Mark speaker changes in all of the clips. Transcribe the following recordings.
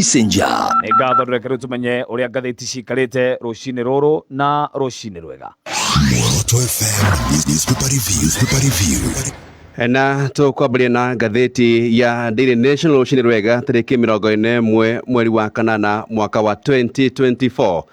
Speaker 1: Messenger.
Speaker 2: Nĩ ngatho reke rĩu tũmenye ũrĩa ngathĩti cikarĩte rũcinĩ rũrũ na rũcinĩ rwega.
Speaker 1: Muoroto FM Newspaper Review. Newspaper Review.
Speaker 3: Na tũkwambĩrĩria na ngathĩti ya Daily Nation rũcinĩ rwega tarĩki 41 mweri wa kanana mwaka wa 2024.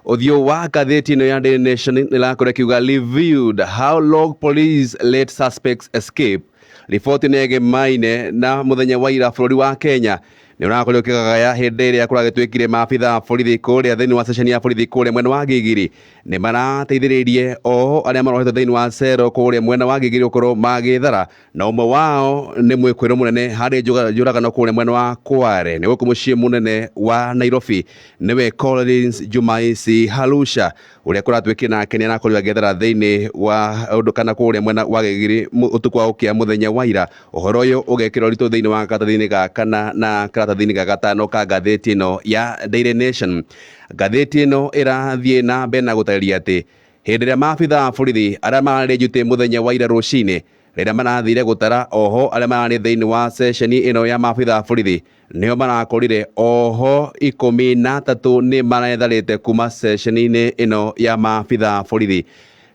Speaker 3: Ũthiũ wa ngathĩti ĩno ya Daily Nation nĩrakorwo ĩkiuga reviewed how long police let suspects escape. Riboti nĩ ĩgĩmaine na mũthenya wa ira bũrũri wa Kenya nĩ ũrakorirwo ũkĩgagaya hĩndĩ ĩrĩa kũragĩtuĩkire maabitha a borithi kũrĩa thĩinĩ wa ceceni ya borithi kũrĩa mwena wa Gigiri nĩ marateithĩrĩirie oho arĩa marohetwo thĩinĩ wa cero kũrĩa mwena wa Gigiri gũkorwo magĩthara, na ũmwe wao nĩ mwĩkũĩrwo mũnene harĩ njũragano kũrĩa mwena wa Kware nĩ gũkũ mũciĩ mũnene wa Nairobi, nĩwe Collins Jumaisi Halusha, ũrĩa kũratuĩkire nake nĩ arakorirwo agĩethera thĩinĩ wa ũndũ kana kũrĩa mwena wa Gigiri ũtukũ wa ũkĩa mũthenya wa ira. Ũhoro ũyũ ũgekĩrwo ũritũ thĩinĩ wa karatathi-inĩ ga kana na karatathi-inĩ ga gatano ka ngathĩti ĩno ya Daily Nation. Ngathĩti ĩno ĩrathiĩ na mbere na gũtarĩria atĩ hĩndĩ ĩrĩa maabitha a borithi arĩa mararĩ njutĩ mũthenya wa ira rũcinĩ rĩrĩa marathire gũtara oho arĩa mararĩ thĩinĩ wa ceceni ĩno ya maabitha a borithi nĩo marakorire oho 13 nĩ maretharĩte kuma ceceni-inĩ ĩno ya maabitha a borithi.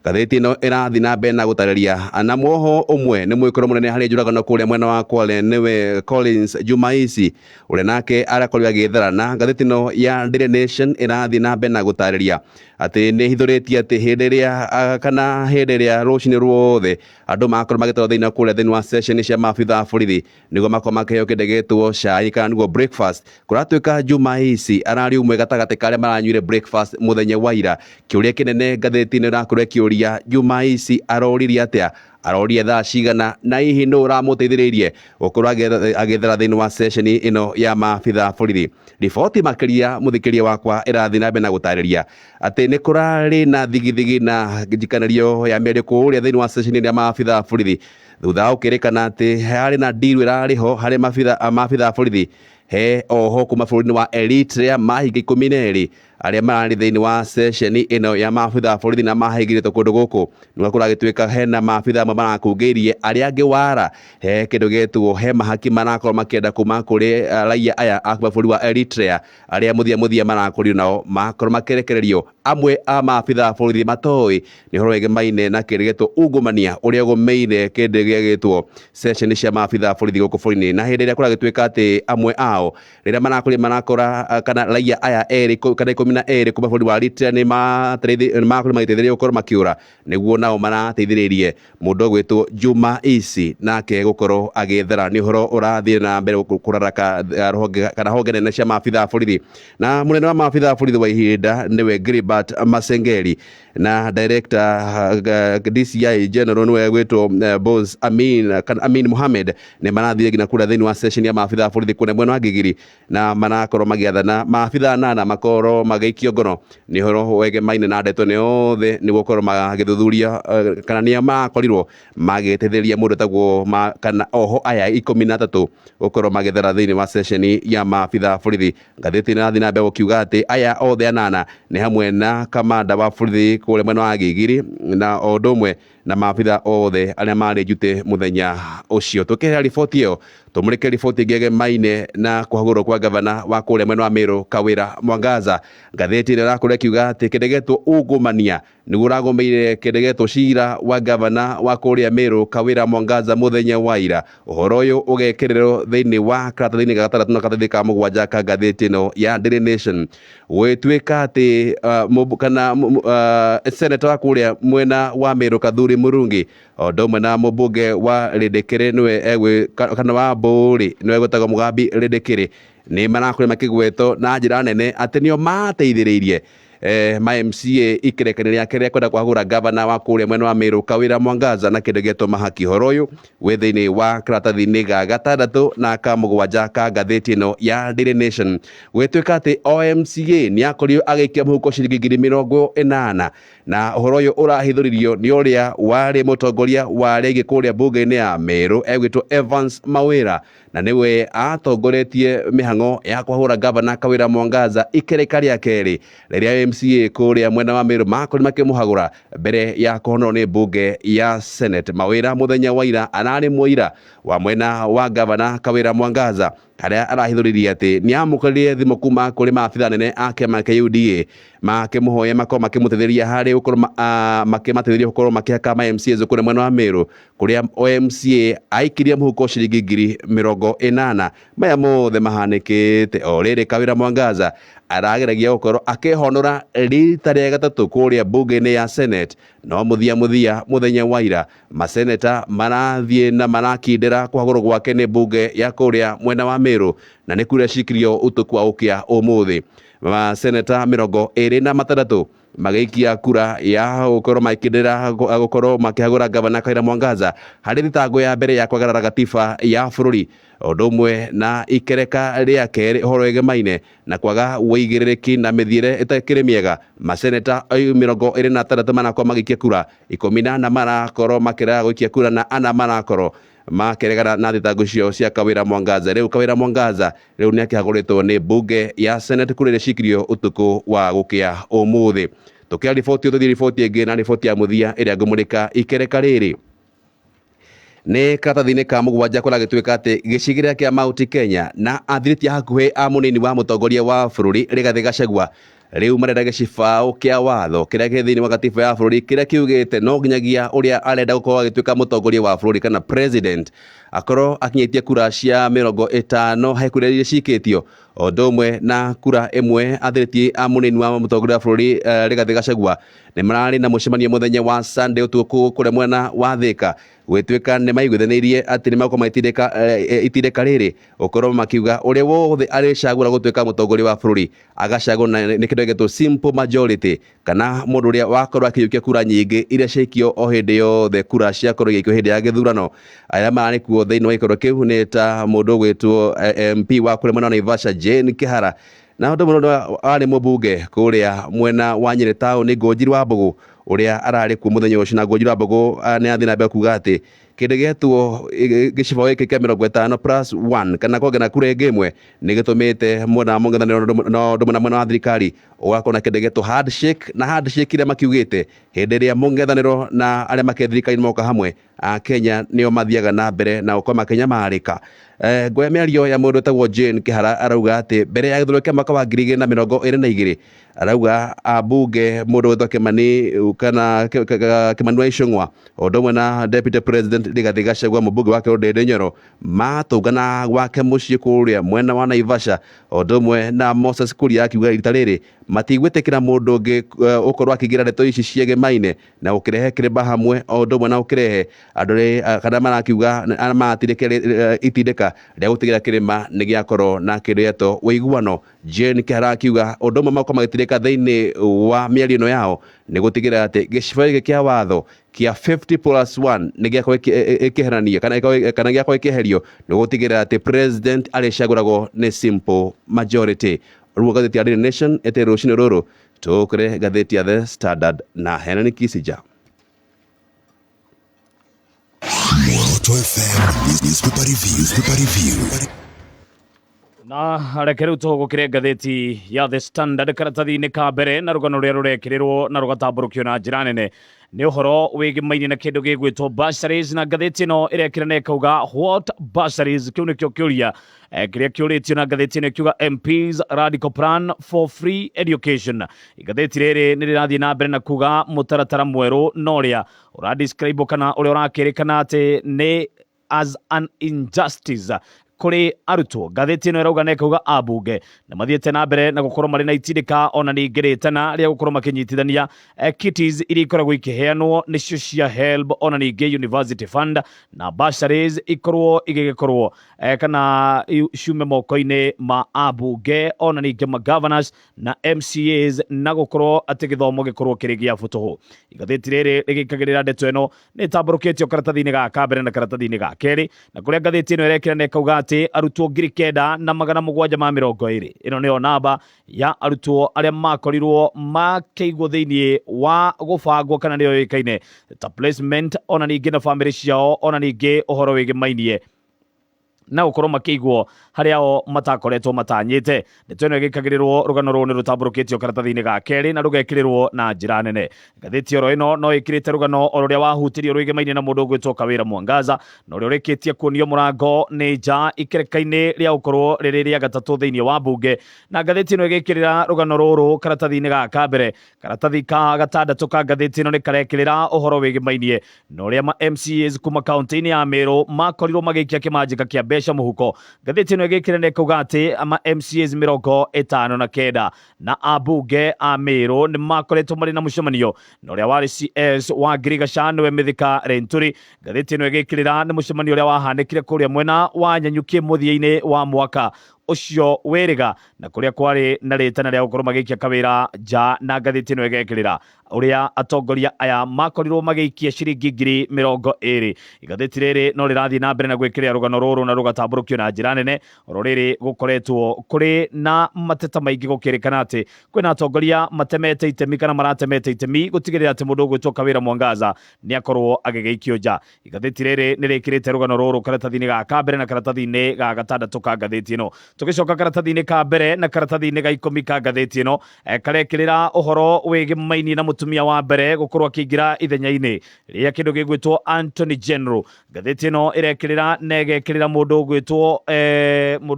Speaker 3: Ngathĩti ĩno ĩrathiĩ na mbere na gũtarĩria na mwoho ũmwe nĩ mwĩkũrũ mũnene harĩ njũragano kũrĩa mwena wa Kwale nĩwe Collins Jumaisi ũrĩa nake arakorirwo agĩthara. Na ngathĩti ĩno ya Daily Nation ĩrathiĩ na mbere na gũtarĩria atĩ nĩ ĩhithũrĩtie atĩ hĩndĩ ĩrĩa kana hĩndĩ ĩrĩa rũcinĩ ruothe andũ makorwo magĩtwarwo thĩinĩ wa kũrĩa thĩinĩ wa ceceni cia maabitha a borithi nĩguo makorwo makĩheo kĩndũ gĩtwo cai kana nĩguo breakfast. Kũratuĩka Jumaisi ararĩ ũmwe gatagatĩ ka arĩa maranyuire breakfast mũthenya wa ira. Kĩũria kĩnene ngathĩti-inĩ ĩrakorwo ĩkĩũria Jumaisi aroririe atĩa, arorire thaa cigana, na hihi nũ ũramũteithĩrĩirie gũkorwo agĩethera thĩinĩ wa ceceni ĩno ya maabitha a borithi. Riboti makĩria mũthikĩria wakwa ĩrathiĩ na mbere na gũtarĩria atĩ nĩ kũrarĩ na thigithigi na njikanĩrio ya mĩario kũrĩa thĩinĩ wa ceceni ya maabitha a borithi thutha wa gũkĩrĩkana atĩ harĩ na deal ĩrarĩ ho harĩ maabitha a borithi he oho kuma bũrũri-inĩ wa Eritrea mahinga 12 arĩa mararĩ thĩinĩ wa ceceni ĩno ya maabitha a borithi na mahingĩrĩtwo kũndũ gũkũ. Nĩguo kũragĩtuĩka hena maabitha amwe marakũngĩirie arĩa angĩ wara he kĩndũ gĩtwo he mahaki marakorwo makĩenda kuma kũrĩ raia aya a kuma bũrũri wa Eritrea arĩa mũthia mũthia marakorirwo nao makorwo makĩrekererio. Amwe a maabitha a borithi matoĩ nĩ ũhoro wĩgemaine na kĩndũ gĩtwo ungumania ũrĩa ũgũmĩire kĩndũ gĩgĩtwo ceceni cia maabitha a borithi gũkũ bũrũri-inĩ. Na hĩndĩ ĩrĩa kũragĩtuĩka atĩ amwe ao rĩrĩa marakorirwo marakora kana raia aya erĩ kana 12 kuma bũrũri wa Eritrea nĩ makorirwo magĩteithĩrĩrio gũkorwo makĩũra, nĩguo nao marateithĩrĩirie mũndũ ũgwĩtwo Juma Isi nake gũkorwo agĩethera. Nĩ ũhoro ũrathiĩ na mbere kũraraka rũhonge kana honge nene cia maabitha a borithi. Na mũnene wa maabitha a borithi wa ihinda nĩwe Gilbert Masengeli na director DCI General nĩwe gwĩtwo Boss Amin kana Amin Mohamed nĩ marathire nginya kũrĩa thĩinĩ wa session ya maabitha a borithi kũrĩa mwena wa Gigiri na marakorwo magĩathana maabitha anana makorwo magĩikio ngono. Nĩ ũhoro wegemaine na ndeto nĩ othe nĩ gũkorwo magĩthuthuria kana nĩa marakorirwo magĩteithĩrĩria mũndũ etagwo kana oho aya 13 gũkorwo magĩthera thĩinĩ wa ceceni ya maabitha a borithi. Ngathĩti ĩrathiĩ na mbere gũkiuga atĩ aya othe anana nĩ hamwe na kamanda wa borithi kũrĩa mwena wa Gigiri na o ũndũ ũmwe na maabitha othe arĩa marĩ njutĩ mũthenya ũcio. Tũkĩhera riboti ĩyo tũmũrĩke riboti ĩngĩ ĩgemaine na kũhagũrwo kwa gavana wa kũrĩa mwena wa Meru Kawĩra Mwangaza. Ngathĩti ĩno ĩrakorwo ĩkiuga atĩ kĩndũ gĩtwo ungumania nĩguo ũragũmĩire kĩndũ gĩtwo cira wa gavana wa kũrĩa Meru Kawĩra Mwangaza mũthenya wa ira. Ũhoro ũyũ ũgekĩrĩrwo thĩinĩ wa karatathi-inĩ ga gatandatũ na karatathi ka mũgwanja ka ngathĩti ĩno ya Daily Nation. Gũgĩtuĩka atĩ kana senator wa kũrĩa mwena wa Meru Kathuri Murungi o ũndũ ũmwe na mũmbunge wa Rĩndĩkĩrĩ nĩwe kana wa Mbũũrĩ nĩwe gwĩtagwo Mũgambi Rĩndĩkĩrĩ nĩ marakorwo makĩgwetwo na njĩra nene atĩ nĩo mateithĩrĩirie ma MCA ikerekania rĩake rĩa kwenda kwahũra gavana wa kũrĩa mwena wa Meru Kawĩra Mwangaza na kĩndũ gĩetwo mahaki. Ũhoro ũyũ wĩ thĩinĩ wa karatathi-inĩ ga gatandatũ na ka mũgwanja ka ngathĩti ĩno ya Daily Nation. Gũgĩtuĩka atĩ o MCA nĩ akorirwo agĩikia mũhuko ciringi 80,000 na ũhoro ũyũ ũrahithũririo nĩ ũrĩa warĩ mũtongoria wa rĩngĩ kũrĩa mbunge-inĩ ya Meru egwĩtwo Evans Mawĩra, na nĩwe atongoretie mĩhang'o ya kwahũra gavana Kawĩra Mwangaza ikereka rĩa kerĩ rĩrĩa MCA kũrĩa mwena wa Meru makorirwo makĩmũhagũra mbere ya kũhonwo nĩ mbunge ya Senate. Mawĩra mũthenya wa ira ararĩ mũira wa mwena wa gavana Kawĩra Mwangaza. Harĩa arahithũririe atĩ nĩ amũkĩrire thimũ kuma kũrĩ maabitha nene a kĩama kĩa UDA makĩmũhoya makorwo makĩmũteithĩrĩria harĩ gũkorwo makĩmateithĩrĩria gũkorwo makĩhaka ma MCAs kũrĩa mwena wa Meru, kũrĩa o MCA aikirie mũhuko ciringi 80,000. Maya mothe mahanĩkĩte o rĩrĩ Kawĩra Mwangaza arageragia gũkorwo akĩhonora rita rĩa gatatũ kũrĩa bunge-inĩ ya Senate. No mũthia mũthia mũthenya wa ira, maseneta marathiĩ na marakindĩra kũhagũrwo gwake nĩ bunge ya kũrĩa mwena wa Meru, na nĩ kura cikirio ũtukũ wa gũkĩa ũmũthĩ. Maseneta 26 magĩikia kura ya gũkorwo makĩndĩra gũkorwo makĩhagũra gavana Kawira Mwangaza harĩ thitango ya mbere ya kwagarara gatiba ya bũrũri, ũndũ ũmwe na ikereka rĩa kerĩ ũhoro wĩgemaine na kwaga wĩigĩrĩrĩki na mĩthiĩre ĩtakĩrĩ mĩega. Maseneta 26 marakorwo magĩikia kura, 14 marakorwo makĩrega gũikia kura na 4 marakorwo makĩregana na thitango icio cia Kawira Mwangaza. Rĩu Kawira Mwangaza rĩu nĩ akĩhagũrĩtwo nĩ bunge ya Senate kũrĩa iria cikirio ũtukũ wa gũkĩa ũmũthĩ. Tũkĩra riboti tũthiĩ riboti ĩngĩ, na riboti ya mũthia ĩrĩa ngũmũrĩka ikereka rĩrĩ nĩ karatathi-inĩ ka mũgwanja, kũrĩa gĩtuĩka atĩ gĩcigĩrĩra kĩa Mount Kenya na athirĩti a hakuhĩ a mũnini wa mũtongoria wa bũrũri Rigathĩ Gachagua rĩu marenda gĩcibaũ kĩa watho kĩrĩa kĩ thĩinĩ wa gatiba ya bũrũri, kĩrĩa kiugĩte no nginyagia ũrĩa arenda gũkorwo agĩtuĩka mũtongoria wa bũrũri kana president akorwo akinyĩtie kura cia 50 he kura iria cikĩtio, o ũndũ ũmwe na kura ĩmwe. Athirĩti a mũnini wa mũtongoria wa bũrũri Rigathĩ Gachagua nĩ mararĩ na mũcemanio mũthenya wa Sunday ũtukũ kũrĩa mwena wa Thika, gwĩtuĩka nĩ maiguithanĩirie atĩ nĩ megũkorwo magĩtindĩka itindĩka rĩrĩ gũkorwo makiuga ũrĩa wothe arĩcagũra gũtuĩka mũtongoria wa bũrũri agacagũra na nĩ kĩndũ gĩtwo simple majority, kana mũndũ ũrĩa wakorwo akĩiyũkia kura nyingĩ iria ciaikio o hĩndĩ yothe kura ciakorwo igĩikio hĩndĩ ya gĩthurano. Arĩa mararĩ kuo thĩinĩ wa gĩikaro kĩu nĩ ta mũndũ ũgwĩtwo MP wa kũrĩa mwena wa Naivasha Jane Kĩhara, na ũndũ mũndũ warĩ mũmbunge kũrĩa mwena wa Nyĩrĩ taũni Ngũnjiri wa Mbũgũ, ũrĩa ararĩ kuo mũthenya ũcio. Na Ngũnjiri wa Mbũgũ nĩ athiĩ na mbere kuga atĩ kĩndũ gĩetwo gĩcibaũ gĩkĩ kĩa 50 plus 1 kana kuongerera kura ĩngĩ ĩmwe nĩ gĩtũmĩte mwena wa mũng'ethanĩro na ũndũ ũmwe na mwena wa thirikari ũgakorwo na kĩndũ gĩetwo handshake, na handshake ĩrĩa makiugĩte hĩndĩ ĩrĩa mũng'ethanĩro na arĩa makĩrĩ thirikari moka hamwe, Akenya nĩo mathiaga na mbere na gũkorwo makĩnyamarĩka. Ngoya mĩario ya mũndũ wĩtagwo Jane Kĩhara, arauga atĩ mbere ya gĩthurano kĩa mwaka wa 2022, arauga ambunge mũndũ wĩtwo Kimani kana Kimani wa Ichung'wa, ũndũ ũmwe na Deputy President Rigathĩ Gachagua, mũmbunge wa Ndĩndĩ Nyoro, matũngana gwake mũciĩ kũrĩa mwena wa Naivasha, ũndũ ũmwe na Moses Kuria, akiuga rita rĩrĩ matigwĩtĩkĩra mũndũ ũngĩ ũkorwo akĩingĩra ndeto ici ciegemaine na gũkĩrehe kĩrĩba hamwe, o ũndũ ũmwe na gũkĩrehe andũ kana marakiuga maratindĩka itindĩka rĩa gũtigĩra kĩrĩma nĩ gĩakorwo na kĩndũ gĩetwo ũiguano. Jane Kĩhara akiuga ũndũ ũmwe makorwo magĩtindĩka thĩinĩ wa mĩario ĩno yao nĩ gũtigĩrĩra atĩ gĩcigo gĩkĩ kĩa watho kĩa 50 plus 1 nĩ gĩakorwo ĩkĩherania kana gĩakorwo ĩkĩeherio, nĩ gũtigĩrĩra atĩ president arĩcagũragwo nĩ simple majority. Rĩu ngathĩti ya Daily Nation ĩtĩ rũcinĩ rũrũ, tũkũre ngathĩti ya The Standard na Henry Kisija.
Speaker 1: Muoroto FM Newspaper Review. Newspaper Review.
Speaker 2: Na reke rĩu tũhũgũkĩre ngathĩti ya The Standard karatathi-inĩ ka mbere, na rũgano rũrĩa rũrekĩrĩrwo na rũgatambũrũkio na njĩra nene nĩ ũhoro wĩgĩmaine na kĩndũ gĩgwĩtwo bursaries. Na ngathĩti ĩno ĩrekĩra na ĩkauga, "What bursaries?" Kĩu nĩkĩo kĩũria kĩrĩa kĩũrĩtio, na ngathĩti ĩno ĩkiuga, "MPs radical plan for free education." Igathĩti rĩrĩ nĩ rĩrathiĩ na mbere na kuga mũtaratara mwerũ na ũrĩa ũradescribe kana ũrĩa ũrakĩrĩkana atĩ nĩ as an injustice kũrĩ arutwo. Ngathĩti ĩno ĩrauga na ĩkauga ambunge nĩ mathiĩte na mbere na gũkorwo marĩ na itindĩka ona ningĩ rĩtana rĩa gũkorwo makĩnyitithania kitties iria ikoragwo ikĩheanwo nĩcio cia HELB ona ningĩ University Fund na bursaries ikorwo igĩgĩkorwo kana ciume moko-inĩ ma ambunge ona ningĩ ma governors na MCAs, na gũkorwo atĩ gĩthomo gĩkorwo kĩrĩ gĩa bũtũhũ. Igathĩti rĩrĩ rĩgĩkagĩrĩra ndeto ĩno nĩ ĩtambũrũkĩtio karatathi-inĩ ga kambere na karatathi-inĩ ga kerĩ, na kũrĩa ngathĩti ĩno ĩrekĩra na ĩkauga atĩ arutwo 9720, ĩno nĩyo namba ya arutwo arĩa makorirwo makĩigwo thĩinĩ wa gũbangwo kana nĩyo yũĩkaine ta placement, ona ningĩ na bamĩrĩ ciao, ona ningĩ ũhoro wĩgĩmainie Na gũkorwo makĩigwo harĩa o matakoretwo matanyĩte. Ndeto ĩno ĩgĩkagĩrĩrwo rũgano rũrũ nĩ rũtambũrũkĩtio karatathi-inĩ ga kerĩ na rũgekĩrĩrwo na njĩra nene. Ngathĩti oro ĩno no ĩkĩrĩte rũgano o rũrĩa wahutirio rwĩgemaine na mũndũ ũgwĩtwo Kawĩra Mwangaza na ũrĩa ũrĩkĩtie kuonio mũrango nĩ nja ikereka-inĩ rĩa gũkorwo rĩrĩ rĩa gatatũ thĩinĩ wa mbunge. Na ngathĩti ĩno ĩgĩkĩrĩra rũgano rũrũ karatathi-inĩ ga kambere. Karatathi ka gatandatũ ka ngathĩti ĩno nĩ karekĩrĩra ũhoro wĩgĩmainie na ũrĩa ma MCAs kuma kaunti-inĩ ya Meru makorirwo magĩikia kĩmanjĩka kĩa mbeca mũhuko. Ngathĩti ĩno ĩgĩkĩra na ĩkauga atĩ ma MCAs 59 na ambunge a Meru nĩ makoretwo marĩ na mũcemanio na ũrĩa warĩ CS wa Ngirigaca nĩwe Mithika Linturi. Ngathĩti ĩno ĩgĩkĩrĩra nĩ mũcemanio ũrĩa wahanĩkire kũrĩa mwena wa Nyanyuki mũthia-inĩ wa mwaka ũcio wĩrĩga na kũrĩa kwarĩ na rĩtana rĩa gũkorwo magĩikia kawĩra nja. Na ngathĩti ĩno ĩgekĩrĩra ũrĩa atongoria aya makorirwo magĩikia ciringi 20,000. Igathĩti rĩrĩ no rĩrathiĩ na mbere na gwĩkĩrĩra rũgano rũrũ na rũgatambũrũkio na njĩra nene oro rĩrĩ gũkoretwo kũrĩ na mateta maingĩ gũkĩrĩkana atĩ kwĩna atongoria matemete itemi kana maratemete itemi gũtigĩrĩra atĩ mũndũ ũgwĩtwo Kawĩra Mwangaza nĩ akorwo agĩgĩikio nja. Igathĩti rĩrĩ nĩ rĩkĩrĩte rũgano rũrũ karatathi-inĩ ga kambere na karatathi-inĩ ga gatandatũ ka ngathĩti ĩno. Tũgĩcoka karatathi-inĩ ka mbere na karatathi-inĩ ga 10 ka ngathĩti ĩno, karekĩrĩra ũhoro wĩgĩmainie na mũtumia wa mbere gũkorwo akĩingĩra ithenya-inĩ rĩa kĩndũ gĩgwĩtwo Anthony General. Ngathĩti ĩno ĩrekĩrĩra na ĩgekĩrĩra mũndũ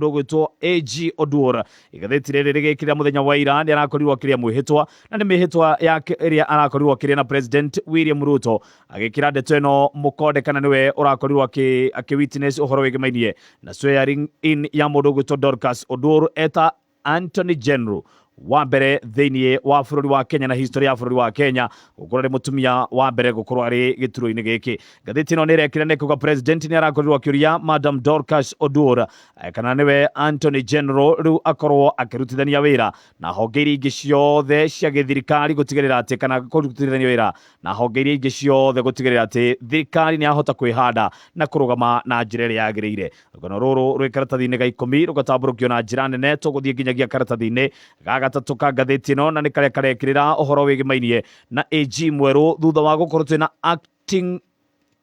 Speaker 2: ũgwĩtwo AG Oduor. Igathĩti rĩrĩ rĩgĩkĩrĩra mũthenya wa ira nĩ arakorirwo akĩrĩa mwĩhĩtwa na nĩ mĩhĩtwa yake ĩrĩa arakorirwo akĩrĩa na President William Ruto, agĩkĩra ndeto ĩno mũkonde kana nĩwe ũrakorirwo akĩ witness ũhoro wĩgĩmainie na swearing in ya mũndũ ũgwĩtwo Dorcas Oduor eta Anthony General wa mbere thĩinĩ wa bũrũri wa Kenya na history ya bũrũri wa Kenya gũkorwo arĩ mũtumia wa mbere gũkorwo arĩ gĩturwa-inĩ gĩkĩ. Ngathĩti ĩno nĩ ĩrekĩra nĩ kuga president nĩ arakorirwo akĩũria Madam Dorcas Oduor kana nĩwe Anthony General rĩu akorwo akĩrutithania wĩra na honge iria ingĩ ciothe cia gĩthirikari gũtigĩrĩra atĩ kana kũrutithania wĩra na honge iria ingĩ ciothe gũtigĩrĩra atĩ thirikari nĩ yahota kwĩhanda na kũrũgama na njĩra ĩrĩa yagĩrĩire. Rũgano rũrũ rwĩ karatathi-inĩ ga 10 rũgatambũrũkio na njĩra nene. Tũgũthiĩ nginyagia karatathi-inĩ ga gatatũ ka ngathĩti ĩno na nĩ karĩa karekĩrĩra ũhoro wĩgĩmainie na AG mwerũ thutha wa gũkorwo twĩna acting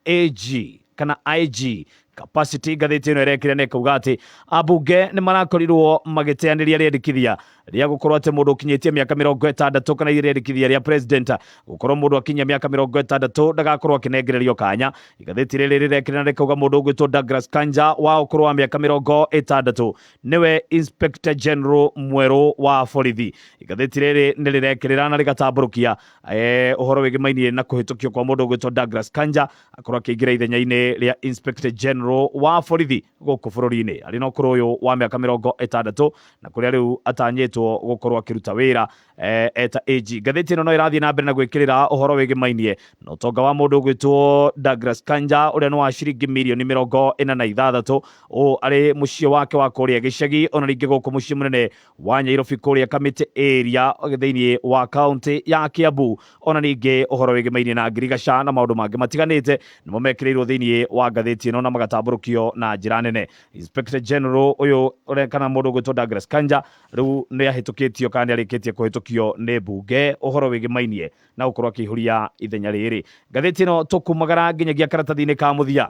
Speaker 2: AG kana IG capacity. Ngathĩti ĩno ĩrekĩra na ĩkauga atĩ ambunge nĩ marakorirwo magĩteanĩria rĩendekithia rĩa gũkorwo atĩ mũndũ ũkinyĩtie mĩaka 60 kana rĩendekithia rĩa president gũkorwo mũndũ akinyia mĩaka 60 ndagakorwo akĩnengererio kanya. Igathĩti rĩrĩ rĩrekĩra na rĩkauga mũndũ ũgwĩtwo Douglas Kanja wa ũkũrũ wa mĩaka 60 nĩwe Inspector General mwerũ wa borithi. Igathĩti rĩrĩ nĩ rĩrekĩrĩra na rĩgatambũrũkia ũhoro wĩgĩmainie na kũhĩtũkio kwa mũndũ ũgwĩtwo Douglas Kanja akorwo akĩingĩra ithenya-inĩ rĩa Inspector General wa borithi gũkũ bũrũri-inĩ arĩ na ũkũrũ ũyũ wa mĩaka 60 na kũrĩa rĩu atanyĩtwo gũkorwo akĩruta wĩra eta AG. Ngathĩti ĩno no ĩrathiĩ na mbere na gwĩkĩrĩra ũhoro wĩgĩmainie na ũtonga wa mũndũ ũgwĩtwo Douglas Kanja ũrĩa nĩ wa ciringi mirioni 46 ũũ arĩ mũciĩ wake wa kũrĩa gĩcagi ona ningĩ gũkũ mũciĩ mũnene wa Nyairobi kũrĩa Kamĩtĩ area thĩinĩ wa kaunti ya Kiambu, ona ningĩ ũhoro wĩgĩmainie na ngirigaca na maũndũ mangĩ matiganĩte nĩmo mekĩrĩirwo thĩinĩ wa ngathĩti ĩno na magatambũrũkio na njĩra nene. Inspector General ũyũ ũrĩa kana mũndũ ũgwĩtwo Douglas Kanja rĩu nĩ ahĩtũkĩtio kana nĩ arĩkĩtie kũhĩtũkio nĩ mbunge ũhoro wĩgĩmainie na gũkorwo akĩihũria ithenya rĩrĩ. Ngathĩti ĩno tũkumagara nginyagia karatathi-inĩ ka mũthia.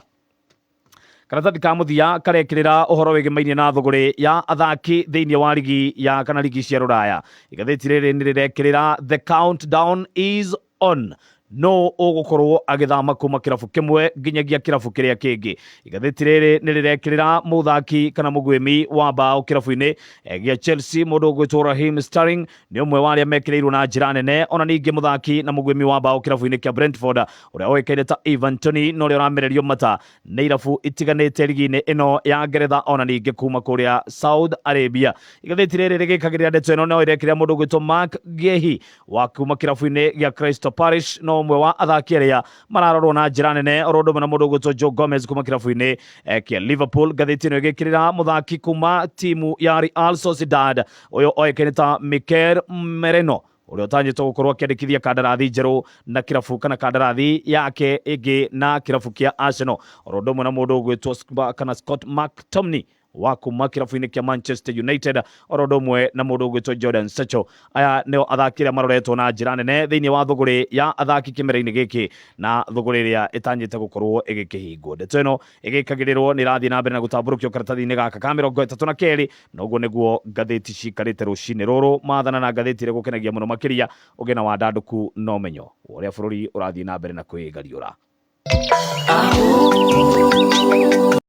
Speaker 2: Karatathi ka mũthia karekĩrĩra ũhoro wĩgĩmainie na thũgũrĩ ya athaki thĩinĩ wa rigi ya kana rigi cia rũraya. Igathĩti rĩrĩ nĩ rĩrekĩrĩra "The countdown is on", no ũgũkorwo agĩthama kuma kĩrabu kĩmwe nginyagia kĩrabu kĩrĩa kĩngĩ. Igathĩti rĩrĩ nĩ rĩrekĩrĩra mũthaki kana mũguĩmi wa mbaũ kĩrabu-inĩ gĩa Chelsea, mũndũ ũgwĩtwo Raheem Sterling nĩ ũmwe wa arĩa mekĩrĩirwo na njĩra nene, ona ningĩ mũthaki na mũguĩmi wa mbaũ kĩrabu-inĩ kĩa Brentford ũrĩa ũĩkaine ta Ivan Toney na ũrĩa ũramererio mata nĩ irabu itiganĩte rigi-inĩ ĩno ya Ngeretha ona ningĩ kuma kũrĩa Saudi Arabia. Igathĩti rĩrĩ rĩgĩkagĩrĩra ndeto ĩno no ĩrekĩrĩra mũndũ ũgwĩtwo Mark Guehi wa kuma kĩrabu-inĩ gĩa Crystal Palace no ũmwe wa athaki arĩa mararorwo na njĩra nene, oro ũndũ ũmwe na mũndũ ũgwĩtwo Joe Gomez kuma kĩrabu-inĩ kĩa Liverpool. Ngathĩti ĩno ĩgĩkĩrĩra mũthaki kuma timu ya Real Sociedad ũyũ oĩkaine ta Mikel Merino ũrĩa ũtanyĩtwo gũkorwo akĩandĩkithia kandarathi njerũ na kĩrabu kana kandarathi yake ĩngĩ na kĩrabu kĩa Arsenal, oro ũndũ ũmwe na mũndũ ũgwĩtwo kana Scott McTominay. Wa kuma kĩrabu-inĩ kĩa Manchester United, oro ũndũ ũmwe na mũndũ ũgwĩtwo Jordan Sancho. Aya nĩo athaki arĩa maroretwo na njĩra nene thĩinĩ wa thũgũrĩ ya athaki kĩmera-inĩ gĩkĩ na thũgũrĩ ĩrĩa ĩtanyĩte gũkorwo ĩgĩkĩhingwo. Ndeto ĩno ĩgĩkagĩrĩrwo nĩ ĩrathiĩ na mbere na gũtambũrũkio karatathi-inĩ gaka ka 32, na ũguo nĩguo ngathĩti cikarĩte rũcinĩ rũrũ. Mathana na ngathĩti ĩrĩa ĩgũkenagia mũno makĩria, ũgĩe na wandandũku na ũmenyo wa ũrĩa bũrũri ũrathiĩ na mbere na kwĩgariũra.